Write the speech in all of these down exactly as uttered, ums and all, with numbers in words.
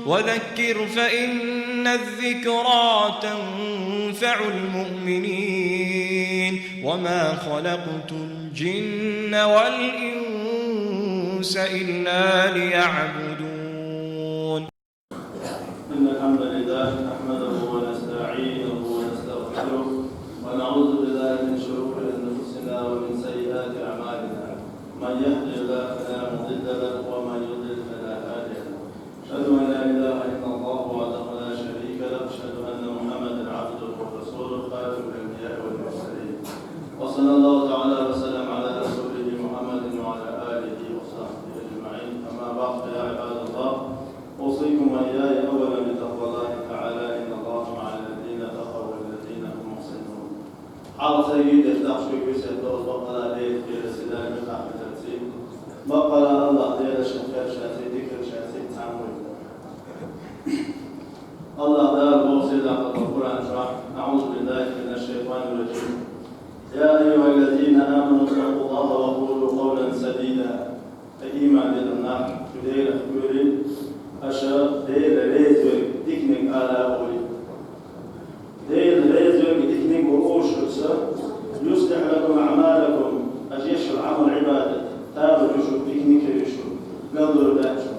وذكر فإن الذكرى تنفع المؤمنين. وما خلقت الجن والإنس إلا ليعبدون. إن الحمد لله نحمده ونستعينه ونستغفره، ونعوذ بالله من شرور أنفسنا ومن سيئات أعمالنا. من يهد الله فلا مضل له، ومن يضلل فلا هادي له. أشهد أن لا إله إلا الله وحده لا شريك له، أشهد أن محمدا عبده ورسوله، خاتم الأنبياء والمرسلين. وصلى الله تعالى وسلم على رسوله محمد وعلى آله وصحبه أجمعين. أما بعد، فيا عباد الله، أوصيكم وإياي أولا بتقوى الله تعالى، إن الله مع الذين اتقوا والذين هم محسنون. Хьалха ца йийдеш дахчо весет доз бакъала Дела кхера сидар бихахбитарци. Бакъала Аллах Дела шин хершаси, дикаршаси цхьан вуй. Аллах Дала боху Сийлахьа Къуръан чохь: أعوذ بالله من الشيطان الرجيم. يا أيها الذين آمنوا اتقوا الله وقولوا قولا سديدا. Ткъа ийман диллина нах, шу Делах гуьйрий, аша Дела реза верг диканиг ала а гӀуй. Дела реза верг диканиг ву оша шуьца, يصلح لكم أعمالكم, аша еш йолу Ӏамал-Ӏибадат, таро ю шу, диканиг хир ю шу, галдур дац шу.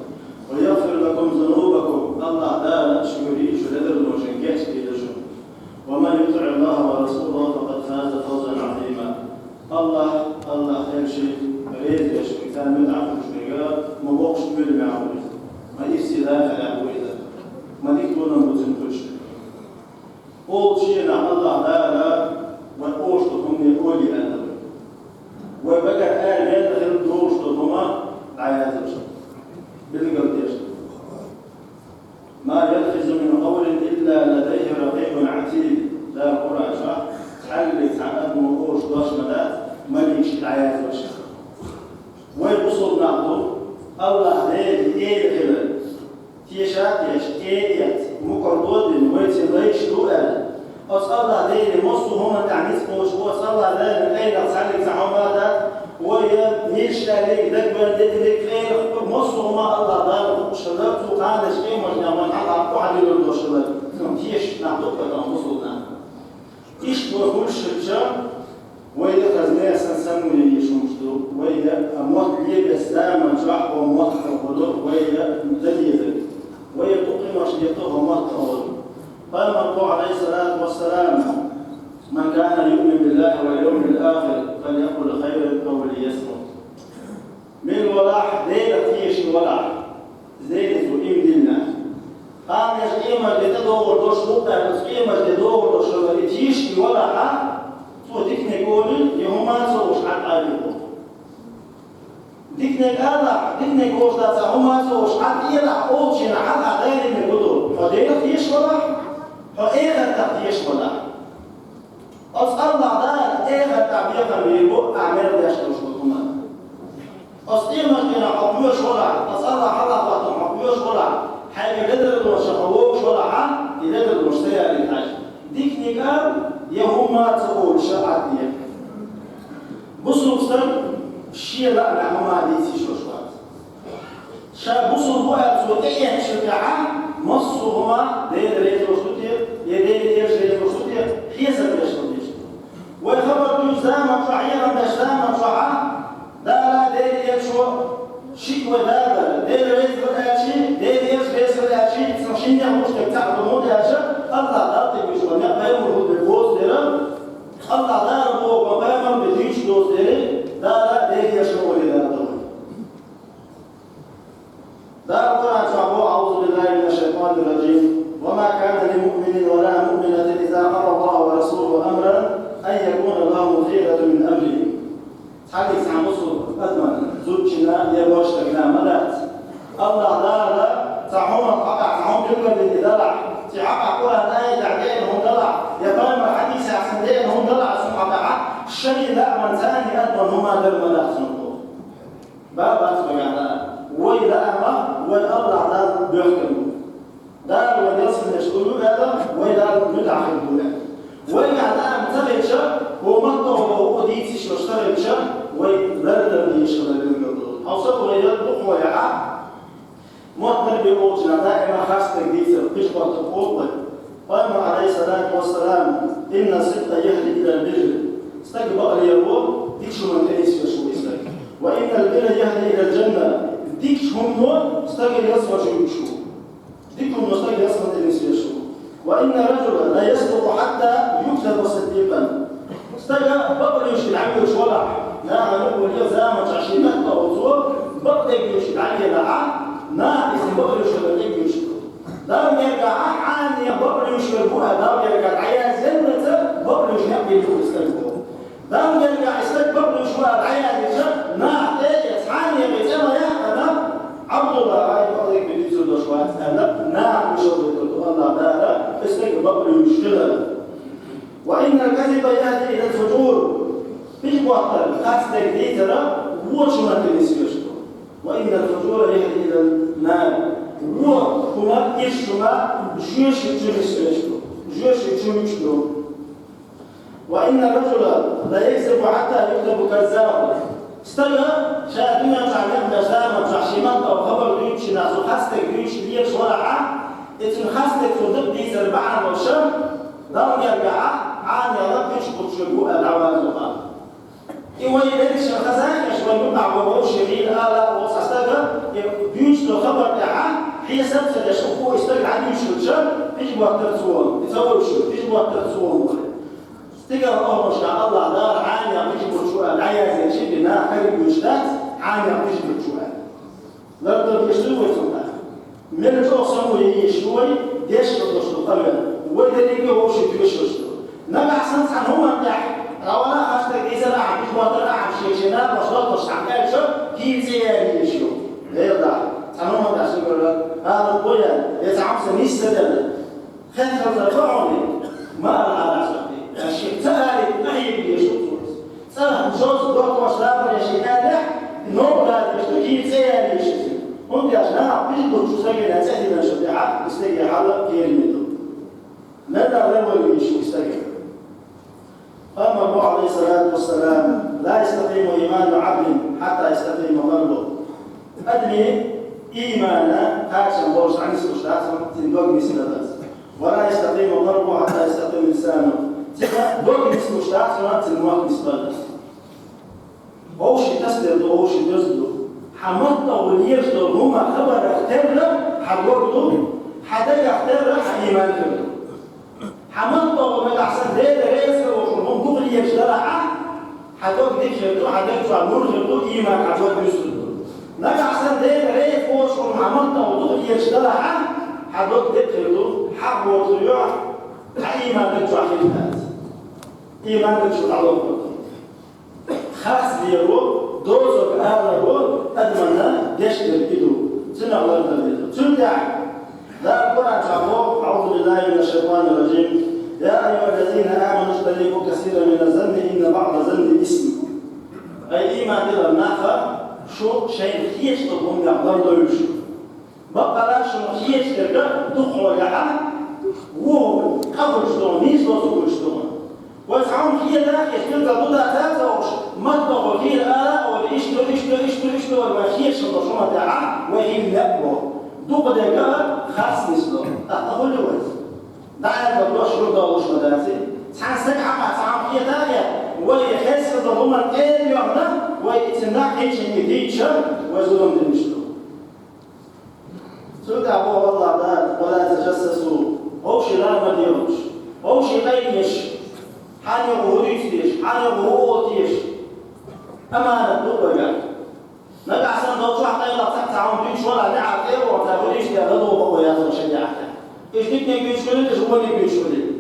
ويغفر لكم ذنوبكم, Аллах Дала шуьйрий шу ледарлонашна гечдийр шу. ومن يطع الله ورسوله فقد فاز فوزا عظيما. Аллах, Аллах элча реза веш верг, царна муьтӀахь хуьлуш верг, ма боккхачу Ӏуьйранна ву иза, ма ирсе дахарехь ву иза, ма дика тӀулг бу цуьнан хуьлуш. Олучу шена Аллах Дала вайн оша долу хӀумане олий аьлла вай. Вай багара араваьлла хилла долуш долу хӀума дӀаяздеш, билгал деш. ما يلفظ من قول إلا لديه رقيب عتيد. Дала Къуръан чохь: цхьаьллиг цхьа адамо олуш дош ма дац, маликаш дӀаяздеш. Вай бусулба нах ду, Аллах Делан эла хилар теша а тешна, кӀен а эцна, мукӀарло а дина, вай цуьнан лайш ду аьлла. Оцу Аллах Деле массо а хӀуманна тӀехь ницкъ болуш бу, оцу Аллах Делан къайлаха цхьаьллиг цхьа хӀума а дац, вай мелаш аьлларг, дагаваьлла декъалерг, къайлаха массо а хӀума Аллах Дала хууш хилла, цо кханалерчу къематдийнахь вайна хьалха охьадиллур долуш хилла, цунна тешаш нах ду-кх вай тахана бусулба нах. Иштта вай хуьлуш хилча, вай я хаза нехан самавлиеш хӀумаш ду, вай я а мотт лебеш заман чохь хӀо мотт хӀо ду, вай я дан дезарг, вай я дукха къинош летто хӀо мотт хӀо ду. Пайхамар боху, Ӏалайхиссалату вассалам: من كان يؤمن بالله واليوم الآخر فليقل خيرا أو ليصمت. Мила валахь, Делах тешаш валахь, Деле цо ийман диллина. Кхана аша къематде тӀедогӀур долуш бу аьлла, оцу къематде догӀур долуш хилла и тешаш валахь, цо диканиг олий, я хӀума а ца олуш хьан къайле боху. Диканиг алахь, диканиг олуш дац, хӀума а ца олуш хьан тӀелахь, олучу хенахь хьан а дайна мегар ду. Хьо Делах тешаш валахь, хьо эхартах тешаш валахь. Оцу Аллах Дала эхартахь бекхам бийр бу ахь мел деш долуш долу хӀума. Оцу къематдийнахь хьо кхоьруш валахь, оцу Аллах хьалха хӀоттам хьо кхоьруш валахь, хьайга ледарлонаш хьо вогуш валахь, и ледарлонаш ца ялийта хьажа. Диканиг ала, я хӀума а ца олуш хьан тӀе. Бусулба стаг шен лаамехь хӀума дийца йиш йолуш вац. Ша бусулба ву аьлла цо тӀеэцначул тӀаьхьа, массо а хӀума Дела резалуш ду те, я Делан элча резалуш ду те, хьесап деш хила дезаш ду. Вай хабар дуьйцу заман чохь, хьехам деш заман чохь, Дала, Делан элчо, шиъ вай дагара, Дела реза вара аьлчи, Делан элча реза вара аьлчи, цунах шиннех луш дерг цхьаъ ду, хӀунда аьлча Аллах Дала тӀе вуьйцуш ван некъ пайхамар хӀума бен боцу дера, Аллах Дала боху ван пайхамар бен дуьйцуш доцу дера, Дала, Делан элчо олий Дала ду. Дала Къуръан чохь боху: أعوذ بالله من الشيطان الرجيم. وما كان لمؤمن ولا مؤمنة إذا قضى الله ورسوله أمرا أن يكون لهم الخيرة من أمرهم. Цхьаьнгге цхьа бусулба адамна, зудчунна я божаршна ма дац. Аллах Дала цхьа хьуна хьокъехь цхьа хӀума билгалдина далахь, цхьа хьокъехь Къуръан аятехь деана хӀума далахь, я пайхамар хьадисехь санна деана хӀума далахь, цунна хьокъехь шайн лааман царна адамна хӀума дар ма дац цунна. Бан бац вайгахь лаам. Вай лаамах вайн Аллах Дала бехкам бу. Дала вайн ялсаманеш лур ю аьлла, вай Далла муьтӀахь хир ду аьлла. Вайгахь лаам ца хилча, хӀокху маттахь хӀокху дийца йиш йолуш ца хилча, вай лардан дийша хилар билгал ду. Хьовса вай дукхахьолехь, Мотт бе олча даима харцдерг дийцар пхи бутт къуллукъ. Пайхамара, Ӏалайхи ссалату вассалам: «إن الصدق يهدي إلى البر». Стаг бакъле ву дикача хӀуманна тӀа нисвеш ву стаг. «وإن البر يهدي إلى الجنة». Дикача хӀумано стаг ялсмале чу вуьгуш ву. Дика хӀумано стаг ялсмале тӀа нисвеш ву. «وإن الرجل ليصدق حتى يكتب صديقا». Стаг бакълувш дӀавоьдуш валахь, наха юкъе заманчохь шен меттахь волчо бакъдерг луш дӀавелахь, наха иза бакълувш валар тӀе а вуьгуш ву. Далла гергахь хьанна бакълувш вер ву аьлла, Далла гергахь дӀаязденнаца бакълувш некъ бийр бу стаг боху. Далла гергахь и стаг бакълувш ву аьлла дӀаяздича, наха тӀе а эцна, хьанна а цӀе ма яьккхина, Ӏабдулла, хьайн бакъдерг бен дийцар долуш вац аьлла, наха мишал дайтар ду АллахӀ Дала, и стаг бакълувш хилар. «وإن الكذب يهدي إلى الفجور». Пхи бутт харцдерг дийцар вочу хӀуманна тӀе нисвеш ду. «وإن الفجور يهدي إلى النار». Вон хӀума, ирча хӀума жоьжахати чу нисвеш ду. Жоьжахати чу вуьгуш ду. «وإن الرجل ليكذب حتى يكتب كذابا». Стаг ша дуьнен чохь некъ беш заманчохь шен меттахь хабар дуьйцучу нахана харцдерг дуьйцуш лелаш валахь, и цуьнан харцдерг цо дакъа дийцар бахьана долуш, Далла гергахь хьанна а дикача хӀуманна тӀе ву аьлла дӀавазо ву. И вай леррина хазахеташ вайн юкъахь вовшийн хилла ала а волу цхьа стаг, и дуьйцуш долу хабар тӀехь хьесап а ца деш, хӀокхо и стаг дӀадуьйцуш хилча, пхи бутт хир цо, и ца вуьгуш, пхи бутт хир цо ву. Стигала охьашка АллахӀ Дала хьанна а дикача хӀуманна тӀе ву аьлла дӀаяздинчу и наха хӀара а гуш дац, хьанна а дикача хӀуманна тӀе ву аьлла. Лардан деш ду вай цунах? Мел чӀогӀа само ян езаш ю вай, деш а долуш ду къамел. Вай дерриге а вовшийн тоьшаллаш ду. Нагахь санна цхьана хӀуманна тӀехь, дӀавала хастаг дезара ахьа, бижмотара ахьа, шен-шен накъош, латтош цхьаьна аьлча, кийра цӀе яла езаш ю. Делахь, цхьана хӀуманна тӀехь суьгара гӀалат го яьлла, я цхьа хӀума сан нисса делла. Хеткъалла ца хьуна, ма ала Ӏа дӀасахьте. Ша шех ца алийта, къахьега дезаш ву цо. ЦӀа жоза доккхош лабареш и аьллехь, новкъа дадеш ду, кийра цӀе яла езаш иза. ХӀунда аьлча наха билггал чу стагана цӀе динарш тӀехь, и стеган хьал кхераме ду. Мел а ларвала везаш ву и стаг. Пайхамара боху, Ӏалайхи ссалату вассалам: «لا يستقيم إيمان عبد حتى يستقيم قلبه». Адамийн ийман кхачам болуш дӀанислуш дац, цуьнан дог нисбаллалц. «ولا يستقيم قلبه حتى يستقيم لسانه». Цуьнан дог нислуш дац, цуьнан мотт нисбаллалц. Вовшийн тасадер ду, вовшийн доьза ду. Хьан маттахь лелаш долу хӀума, хабарах терра хьан дог ду, хьан дагах терра хьан ийман хир ду. Хьан маттахь нагахь санна Дела реза волуш хӀума дукха лелаш далахь, хьан дог дика хир ду, хьан даг чохь нур хир ду, ийман хьан дог дуьсур ду. Нагахь санна Дела реза волуш хӀума хьан маттахь дукха лелаш далахь, хьан дог дика хир ду, хьагӀ боцу йоӀ, хьан ийман даг чохь хир дац. Ийман даг чу дӀалохур ду. Харц лело, доцург аларо адамна деш дерг и ду. Цунах лардан деза. Цуьнан тӀехь Дала Къуръан чохь боху: «أعوذ بالله من الشيطان الرجيم. يا أيها الذين آمنوا اجتنبوا كثيرا من الظن إن بعض الظن إثم». Ай, ийман диллина нах, шу шайна хеташ долу хӀуманех ларлойла шу. Баккъала шуна хеташ дерг дукха хьолехь, вон къа хуьлуш ду, нийса доцург хуьлуш ду. Вай цхьа хӀума хетахь, иза билггал ду дац ца хууш, маттахь хила ала а олий, иштта, иштта, иштта, иштта вай, вай хеташ долу хӀума тӀехь вай хила некъ боху. Дукха дерг а харц нисло. ТӀаккха хуьлу вайца. ДӀааьлла дош юр долуш ма дац. Цхьана стага хьакъехь цхьа хӀума хетахь а, вай хезна долу хӀуманна тӀе а йоьхна, вай и цуьнан нах хӀинчинге дийча, вай зулам динаш ду. Цуьнан тӀехь боху АллахӀ Дала: «ولا تجسسوا». Вовшийн ла ма дехалаш. Вовшийн къайлаеш, хьан юкъа хӀун дуьйцу дезаш, хьан юкъа хӀун олу дезаш. Аманат ду вайгахь. Нагахь санна долчохь къайлаха цхьаъ цхьа хӀума дуьйцуш валахь, неӀалт тӀе а вахана, цара хӀун дуьйцу дела ладогӀа бакъо яц вай шайн тӀехь. Иза диканиг дуьйцуш хуьлийла, иза вониг дуьйцуш хуьлийла.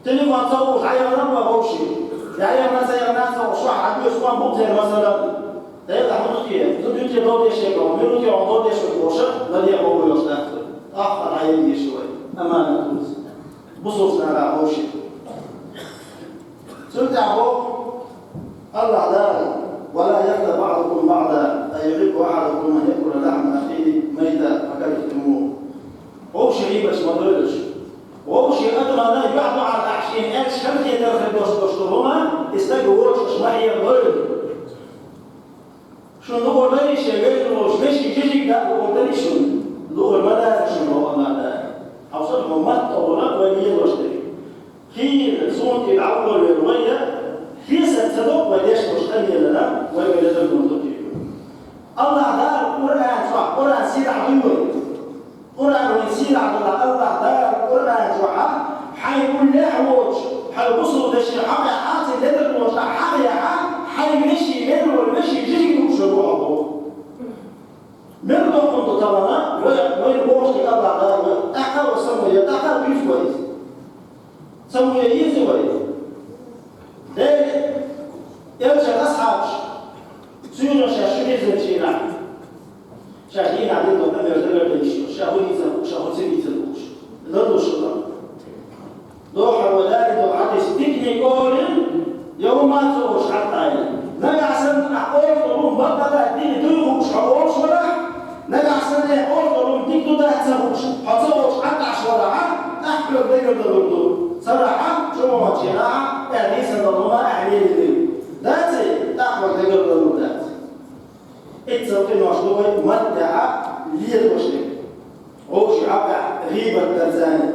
Телефон ца хууш, хьан яхана а вай вовшийн. Я яхана, ца яхана а ца хууш, шуьхьа хьан доьшуш ма бу церан масала. Дела, хӀун ду те? Зуда ю те дов деш ерг, мила ю те хьо дов деш верг бохуша, ладегӀа бакъо йолуш дац вай. Ахкъа дӀаелла еза вай. Аманат ду иза. Бусалба нахах вовшийн. Цуьнан тӀехь боху АллахӀ Дала: «ولا يغتب بعضكم بعضا أيحب أحدكم أن يأكل لحم أخيه ميتا فكرهتموه». Вовшийн гӀийбаташ ма дойлаш. Вовшийн адамана юьхь-дуьхьал ахча шена аьлча, хӀара хетар хир долуш долуш долу хӀума, и стаг вочу аша ма хьехадойла. Шуна луъур дарий шен вежарий волчу вешин жижиг даа луъур дарий шуна? Луъур ма дац шуна, боху Аллах Дала. Хьовсал, хьо ма товра вай лелош дерг. Хийла суна тӀе дӀаволавелла вай, хьесап ца до вай деш долчу къамелана, вай вай лазар дун ду. Аллах Дала Къуръан чохь, Къуръан сирахь дуй вай. Къуръан вайн сирахь долу Аллах Дала Къуръан чохь, хьайн уллехь а воцуш, хьайн бусулба вешин хьакъехь а, цуьнан ледарлонаш хьакъехь а, хьайн вешин, мел волу вешин жиги дукхуш ву хьо боху. Мел доккхун ду талана, вай, вай бохуш дерг Аллах Дала вай, тӀаккха а вай самаве, тӀаккха а дуьйцу вай иза. Самаве еза вай. Дела, элчан асхьабаш, суьйранаш шу вирзинчийнахь. Ша дийнахь дина долу къамелаш дагардеш, ша хӀун дийцар, ша хӀун ца дийцар бохуш. Дан ду шуна. Дохьа вай далийна долу хьадис, дикане олийла, я хӀума ца олуш хьакъ ду. Нагахь санна ахь олуш долу хӀума бакъ ду, дика дуй хууш хьо олуш вара, нагахь санна ахь олуш долу хӀума дика ду, дац ца хууш, хьо ца олуш хьакъ ду вара, тӀаккха хьоьга дагардалур ду. Царахь, чӀогӀа чӀогӀа, ахь дийцина долу хӀума ахь лелийла. Дац, тӀаккха хьоьга дагардалур дац. Эццал къинош ду вай маттехь лелош дерг. Вовшийн хьакъехь гӀийбат дар царна.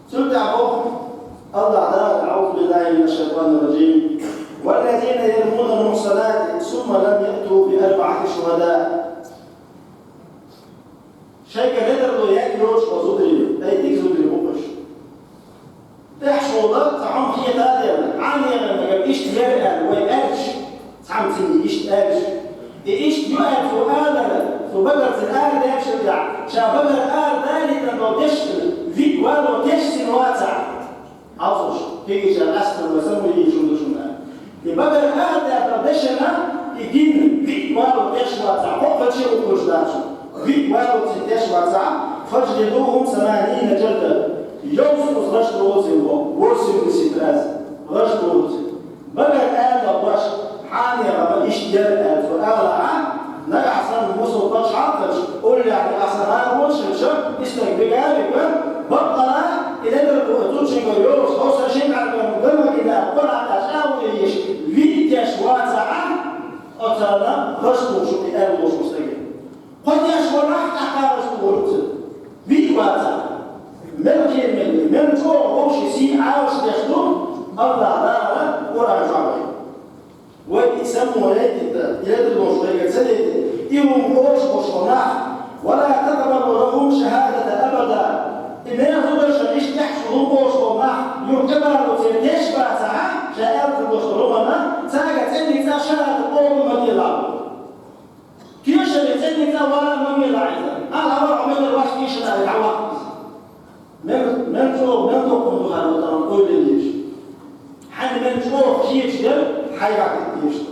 Цул тӀаьхьа боху Аллах Дала, أعوذ بالله من الشيطان الرجيم: والذين يرمون المحصنات ثم لم يأتوا بأربعة شهداء. Шайга ледарло ян йоцуш болу зударий, ай дика зударий бу уьш. ТӀехь шуна цхьа хӀума хета а дела, Ӏан яра мегар иштта яра аьлла, вай аьлча, цхьамма цуьнга иштта аьлча. И иштта ю аьлла цо алара, цо багарца арадаьллачул тӀаьхьа, ша багара арадалийтина долу дешна виъ вало тешна вацахь. Хьовсалаш, кегийчара къаьсттина вай самаве езаш хӀума ду шуна. И багара арадаьлла дешна, и дин виъ вало тешна вацахь, кхо а кхечу а хууш дац шуна. Виъ вало цуьнан тешна вацахь, فاجلدوهم ثمانين جلدة. Йовза оцу гӀаш доху цуьнан, восемьдесят раз гӀаш доху цуьнан. Багара аьлла дош, хьанехьа ма иштта яра аьлла цо алахь, нагахь санна бусулба пачхьалкхаш, уллехь нагахь санна гӀала волуш хилча, и стаг вига а вигна, баккъала и ледарло зудчуьнга йолуш, хӀорш шен бӀаьргана ган а гина, Къуръан а чӀагӀо еш, виъ теш вацахь, оцарна гӀаш дохуш и аьлла волуш ву стаге. Кхо теш вара, тӀаккха гӀаш дохура цуьнан. Виъ вацахь. Мел кхераме, мел чӀогӀа вовшийн сий Ӏалашдеш ду Аллах Дала Къуръан чохь вай. Вай и самаве летийта, и ледарлонаш вайга ца летийта, и хӀума олуш болу нах, ولا تقبلوا لهم شهادة أبدا. И мел зударшна иштта тӀехь шу хӀума олуш болу нах, юха тӀебалоцеран теш бацахь, ша аьлла долуш долу хӀуманна, цаьрга цӀенниг цкъа шахӀадат къобал ма делахь. Тешале цӀенниг цкъа вала ма велахь иза. Ахьа вара хьо мегар вац тешале дӀаваккха иза. Мел, мел чӀогӀа, мел доккхун ду хьан ватана ойла еш. Хьайна мел чӀогӀа кхеташ дерг хьайгахь дитта дезаш ду.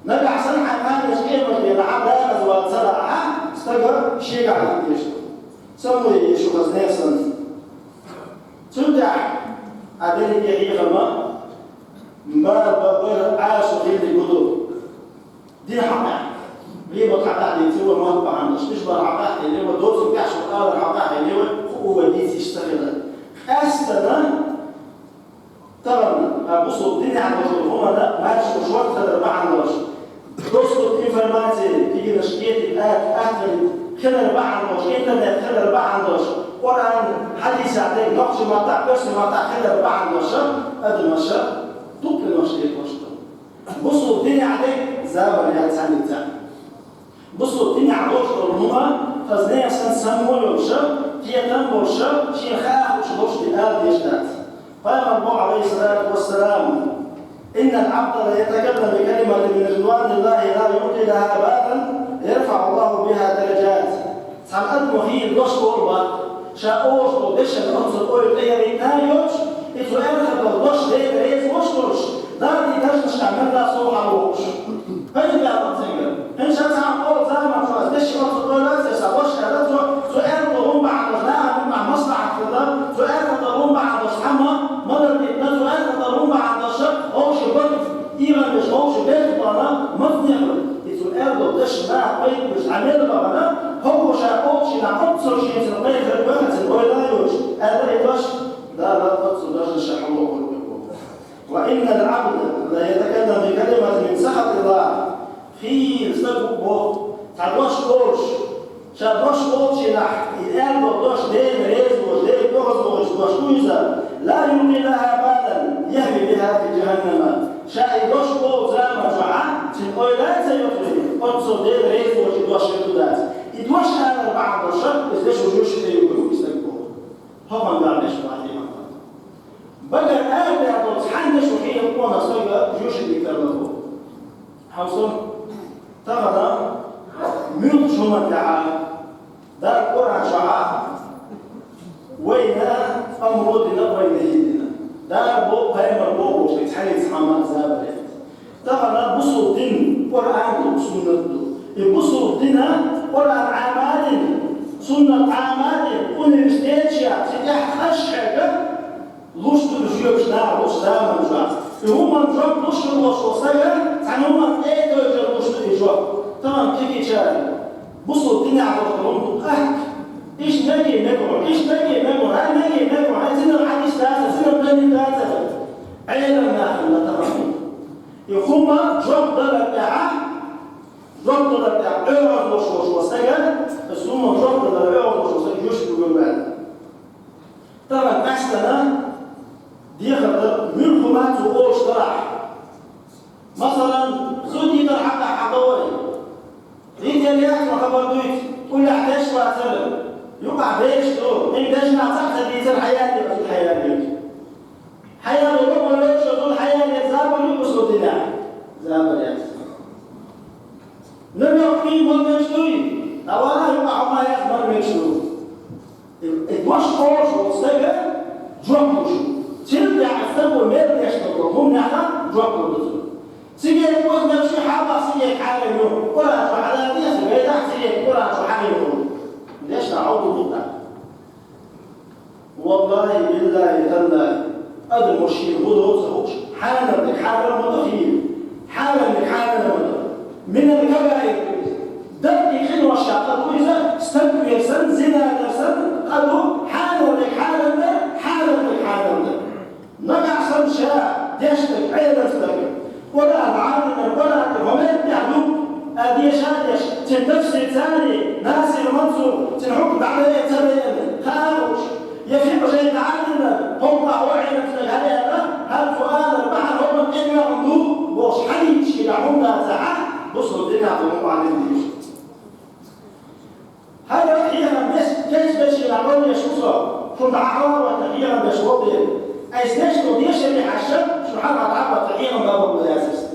Нагахь санна хьайн кханнаш къематде лахьа дакъаза вала ца лаахь, стага шегахь дитта дезаш ду. Самаве еза шу хаза нехан санна. Цул тӀаьхьа, а дерриге хьехама, ма, ма, ма, Ӏаьржа хилли гу ду. Дин хьакъехь, гӀийбат хьакъехь дийци вай мотт бахьана долуш, уьш бар хьакъехь хили вай, доцург тӀехь шу алар хьакъехь хили вай, хуу вай дийциш ца хилар. Къаьстина, тахана, а, бусулба динехь долчу хӀуманна маьрша шорта хилар бахьана долуш, доступ информации, дигнаш кхетий, ат-, атхилар хилар бахьана долуш, интернет хилар бахьана долуш, Къуръан, хьадисехь дерг нохчийн маттахь, оьрсийн маттахь хилар бахьана долуш, адамаша дукха къинош лелош ду. Бусулба динехь дерг забар яц цхьаьннца. Бусулба динехь долуш долу хӀума, хаза нехан санна саммо йолуш, кхетам болуш, шен хаа хууш долуш де ала дезаш дац. Пайхамар боху, عليه الصلاة والسلام: إن العبد ليتكلم بكلمة من رضوان الله لا يلقي لها بالا يرفع الله بها درجات. Цхьана адамо хийла дош олу баккха, ша олуш долу дешан оццул ойла тӀеярийта а йоцуш, и цу аьлла долу дош Дела реза волуш долуш, Дала и даржашкахь мел дац сов хьалавохуш. ХӀинца баьлла цуьнга. ХӀинца ша цхьана олу заман чохь аса дешан оццул ойла а ца еш, сан дош аьлла, цо, цо аьлла долу хӀума бахьана долуш, нахана юкъахь маслахьат хилла, цо аьлла долу хӀума бахьана долуш, хьамма, малар дитина, цо аьлла долу хӀума бахьана долуш, вовшийн барт, ийгӀан деш, вовшийн беркат бахана, маца некъ бара. И цо аьлла долу дешан наха пайда беш Ӏамел а бахана, хӀокхо ша олучу дийнахь оццул шен цуьнан пайда хир бу, цуьнан ойла а йоцуш, аьлла и дош, Дала оццул даржашкахь хьалавохур ву. وإن العبد ليتكلم بكلمة من سخط الله. Хийла стаг ву боху, цхьа дош олуш, Ша дош болчийнахь, и аьлла дош Дела реза волуш, Дела дозалла волуш дош ду иза. لا يلقي لها بالا يهوي بها في جهنم. Ша и дош болу заман чохь а, цуьнан ойла а ца йоцуш, оццул Дела реза волуш и дош хир ду дац. И дош алар бахьана долуш, иза деш ву жуьгтий юкъа ю и стаг боху. ХӀокхуьнга деш вахьий хьан. Багара арадаьлла долу цхьаьна деш ву хиъна къонах стага жуьгтий тарло. Хьовсо, тахана муьлххачу хӀуманна тӀехь Дала Къуръан чохь а вайна амру дина, вайна нахьи дина. Дала боху, пайхамар боху, шайн цхьаьнца хьаман забаре. Тахана бусул дин Къуръан ду, суннат ду. И бусул дина Къуръан Ӏама а дина, суннат Ӏама а дина, университетчех цигахь хьаш хьегна, луш ду жоьпаш наха луш заман чохь. И хӀуманна жоп луш хир волуш волу стага, цхьана хӀуманна тӀе а тевжар луш ду и жоп. Тахана кхин кхечара бусул динехь долуш долу хӀума ду къахка. Иштта меге мегар, иштта меге мегар, хьай меге мегар, хьай цуьнан хьадис дацара, цуьнан далил дацара. Ӏелам нахана тахана. И хӀума жоп далар тӀехь, жоп далар тӀехь оьгӀаз луш волуш волу стага, и хӀума жоп далар оьгӀаз луш волу стага юьш ду ваьлла. Тахана къаьстина дехар дар муьлхха хӀума цо олуш дарахь. Масалан, зудчуьра хьакъахь хьан вай? Ритер яц ма хабар дуьйцу, уллехь деш вацара. Юкъахь бераш ду, хӀинца дешна цхьаъ ца дийцара, хьан яьлла, хьан яьлла. Хьан яьлла, вай лоьшу зуда, хьан яьлла, забар ю бусул динехь? Забар яц. Нагахь хӀинца мел мегаш дуй? Ткъа вара юкъахь хӀума яц мел мегаш ду. И, и дош олуш волу стага жоп луш ву. Цуьнан тӀехь стага мел деш долу хӀуманехь жоп лур ду цо. Цига кхуза мел ши хьалха цига хьарам ю, Къуръан чу хьалха деза, вайнахь цига Къуръан чу хьарам ю. Дешна хьовду бу тӀаккха. Валлахи, биллахи, таллахи, адамо шена хӀун до ца хууш, хьарам дерг хьарам ма ду хила. Хьарам дерг хьарам ма ду. Минал кабаир ду иза. Даккхий къиношех къа ду иза, стаг вер санна, зина дар санна, къа ду, хьарам дерг хьарам дар, хьарам дерг хьарам дар. Нагахь санна ша деш дерг Ӏелам стаг, Къуръан Ӏамийнарг, Къуръан тӀе хӀун меттехь ду, а деша а деш, цуьнан тафсир царий, Насир Мансур, цуьнан хьукам дӀадайа а ца дайа а, хаа а хууш, я фикъхӀ жайна Ӏамийнарг, хӀокху къа хӀо Ӏелам стаг хьареана, хӀара цо алар бахьана хӀокхунна тӀе доьгӀна ду, бохуш хьадийцича хӀума дацахь, бусул динехь долу хӀума Ӏамийна дийша. ХӀара хьехам беш, кечбешийна къонеш ву со, шун дӀахьалаварна хьехам беш вогӀу дела. Айса деш долу дешарий хьаьжча, шун хьалха дӀабахьа хьехам бан бакъо яц аса.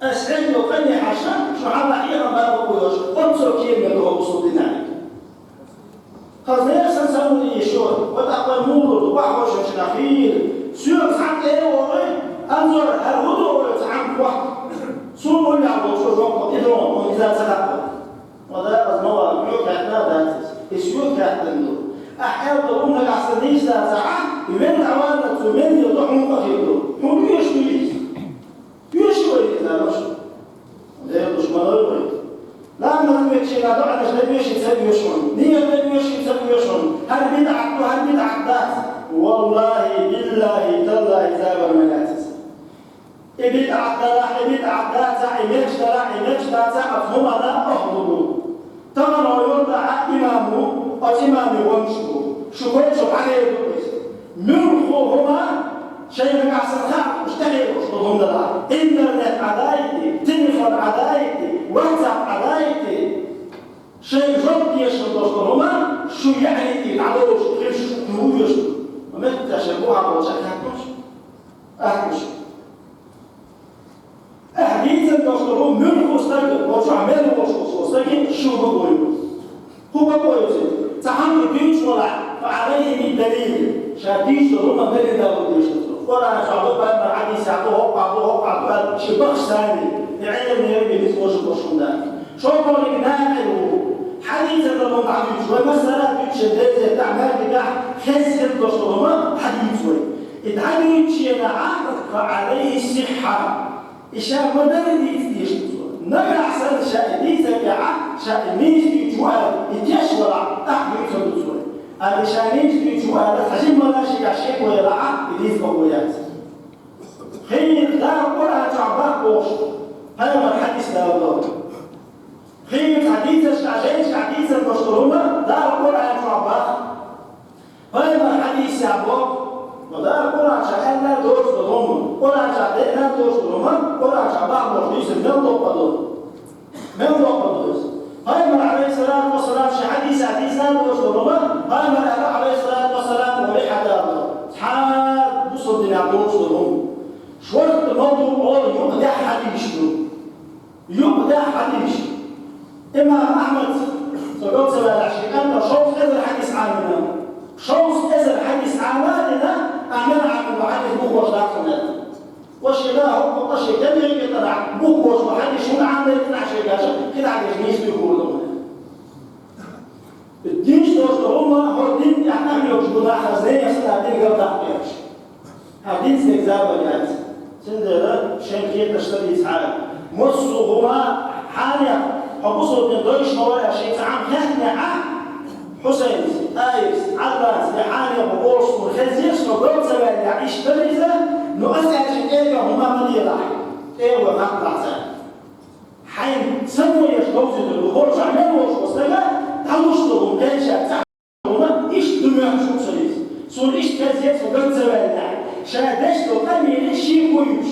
Аса хьехам долу къане хьаьжча, шун хьалха хьехам бан бакъо йолуш, оццо кеман ду хӀокху бусул динехь. Хаза нехан сан самурий йиш ю, ва тӀаккха муха ду, ваххошан шинах хила. Соьга цхьаьна тӀе а вогӀий, Анзор, хӀара хӀун ду вай цхьаьна вахта? Суна уллехь волчо жоп ло, и ду, хьуна иза ца хаьа. Ма дакъаза ма вала, хьоьга хаьттина а дац иза. И соьга хаьттина ду. Ахьа аьлла долу хӀума нагахь санна дийца дацахь, и вен дӀаваллалц цо мел дийр ду, хьуна къа хир ду. Хьуна оьшуш ду иза? Оьшуш вай иза, луш? Дела луш ма лой вай. Ламаз векшина доӀанаш дан оьший ца оьшу хьуна. Нийят дан оьший ца оьшу хьуна. ХӀара бидӀат ду, хӀара бидӀат дац. Валлахи, биллахи, таллахи, забар ма яц иза. И бидӀат далахь, и бидӀат дацахь, и мегаш далахь, и мегаш дацахь, оцу хӀуманна охьа ду. Тахана хьо юртахь имам ву, оцу имаме вамаш ву. Шу коча хьахьеду иза. Муьлхха хӀума шайна нагахь санна хаьа, уьш тӀехьа уьш долу хӀума далахь. Интернет Ӏадайти, телефон Ӏадайти, WhatsApp Ӏадайти. Шайн жоп дешар долуш долу хӀума шу яьхьийти дӀадолуш, хилш шу вуьйш. Ма метташ шайн бухьа болча хаьттуш, аьттуш. Ахьа дийцар долуш долу муьлхха стаг, оцу мел волуш волу стаге шу бакъо ю. ХӀун бакъо ю цуьнан? Цхьа хӀума дуьйцуш валахь, фа Ӏалайхи бид-далил. Ша дийцуш долу хӀума далил дала дийшина цо. Къуръан чохь ду, пайхамар хьадисехь ду, хӀокхахь ду, хӀокхахь ду аьлла, ши бахаш санна, и Ӏелам ерриге ницкъ вожа бохуш хӀума дац. ШолгӀаниг накъил ву. Хьадийцар долу хӀума дӀадуьйцуш, вай массара а дуьйцуш, деза тӀехь, маьждигехь, хезна хир долуш долу хӀума дӀадийца вай. И дӀадуьйцучу хенахь, фа Ӏалайхи сиххьа. И ша ма-дарра дийца дийшина цо. Нагахь санна ша и дийцар тӀехь, ша и нийса дуьйцуш ву аьлла, и теш валахь, тӀаккха дуьйцур ду цо. Амма ша нийса дуьйцуш ву аьлла, хьажимма шигахь шеко ялахь, и дийца бакъо яц. Хин Дала Къуръан чохь бакъ бохуш, пайхамар хьадис далла. Шийца дийцача, шайца дийцар башха хӀума Дала Къуръан чу бах. Пайхамара хьадисехь боху, ма Дала Къуръан чу аьлла доцу хӀума, Къуръан чу деана доцу хӀума, Къуръан чу бах боху дийцар мел доккха ду. Мел доккха ду иза. Пайхамара, алейхиссалату вассалам, шен хьадисехь дийцина доцу хӀума, Пайхамара аьлла, алейхиссалату вассалам, вари хьадала. Цхьа бусалба динехь доцу хӀума. Шортта ма ду олу юкъа дехьа хьадисаш ду. Юкъа дехьа хьадисаш. Имам Ахьмад, цо гал ца ваьлла, шен кӀанта шовзткъа эзар хьадис Ӏамийна. Шовзткъа эзар хьадис Ӏамийна, Ӏамийна Ӏамийна хьадис бухош дац хьуна. Ва шена хӀокху къа шен кемехь кхетарахь, бухош ва хьадис шуна Ӏамийна, кхидӀа шен гаша, кхидӀа деш нийса дуьйхур ду хьуна. Динчу долчу хӀума хӀора дин тӀехь къахьоьгуш бу нах, хаза нехан санна дин гал даккхийраш. Хьан динца дерг забар яц. Цундела шайн кхеташ ца дийца хьара. Массо а хӀума хьанех, хьо бусалба дин дойуш ма вара шен цхьа Ӏам хеттехьа, Хьусайнца, ТӀаирца, Ӏалланца, я хьанех бу олуш суна хезира, со гал ца ваьллехь иштта дара иза, ну аса аьлча тӀегӀа хӀума ма делахь, тӀегӀа хӀакъ бац. Хьайн самоеш довзуьйтур ду, хӀорш мел волуш волу стага, дӀалуш долу хӀума кхечаьрца хьуна, иштта ду моьттуш ву со иза. Суна иштта хеза, со ган ца ваьллехь, ша деш долу къамеле шен гуйуш.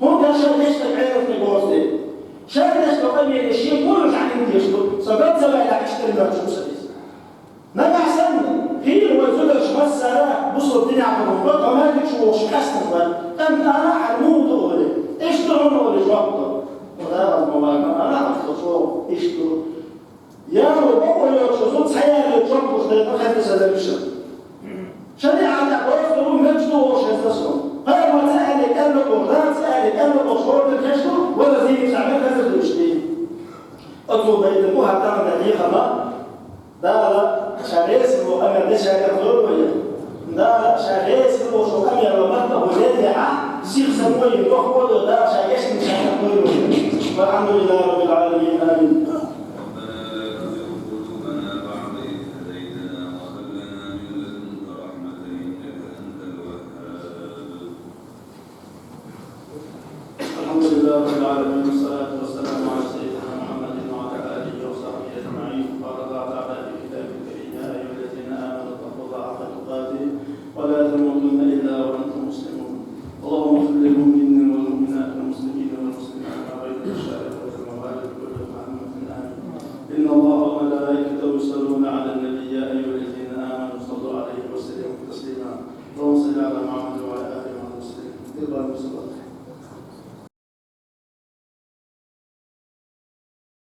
ХӀунда ша деш долу къамеле шен гуйуш? Ша деш долу къамеле шен гуйуш Ӏамин деш ду, со ган ца ваьллехь, иштта ду моьттуш ву со иза. Нагахь санна, хийра вай зударша массара бусалба динехь болу, тхо маьждиг чу вогӀуш къаьстина вай, кӀант ара хьан муха ду олий, иштта ду хьуна олий жоп ду. Хьо дагахь ма вай, кӀант ара хьан со чӀогӀа иштта ду. Яхо бакъо йоцуш зуда цхьа яьлла жоп луш дайта хезна сан дерриша. ШариӀатехь доцу долу мегаш ду олуш хезна суна. Пайхамар ца аьлле кӀелла боху, Дала ца аьлле кӀелла боху, хӀора дерг хезаш ду, вала зийна цхьа мегаш хезар ду иштта. Оцу байтан бу хӀара тахана дехьа ма. Дала ша гӀесина бу къамел дешаьрга хьур ву я. Дала ша гӀесина бу шу къамел ва матта бу леллехьа, зих сан вай дохко ду, Дала ша гӀесина ша хьур ву я. Валхьамдулиллахи раббил Ӏаламин. Амин. ربنا لا تزغ قلوبنا بعد إذ هديتنا وهب لنا من لدنك رحمة إنك أنت الوهاب. الحمد لله رب العالمين، والصلاة والسلام على سيدنا محمد وعلى آله وصحبه أجمعين. قال الله تعالى في كتابه الكريم: يا أيها الذين آمنوا اتقوا الله حق تقاته ولا تموتن إلا وأنتم مسلمون. اللهم اغفر للمؤمنين والمؤمنات والمسلمين والمسلمات ما بين المشارق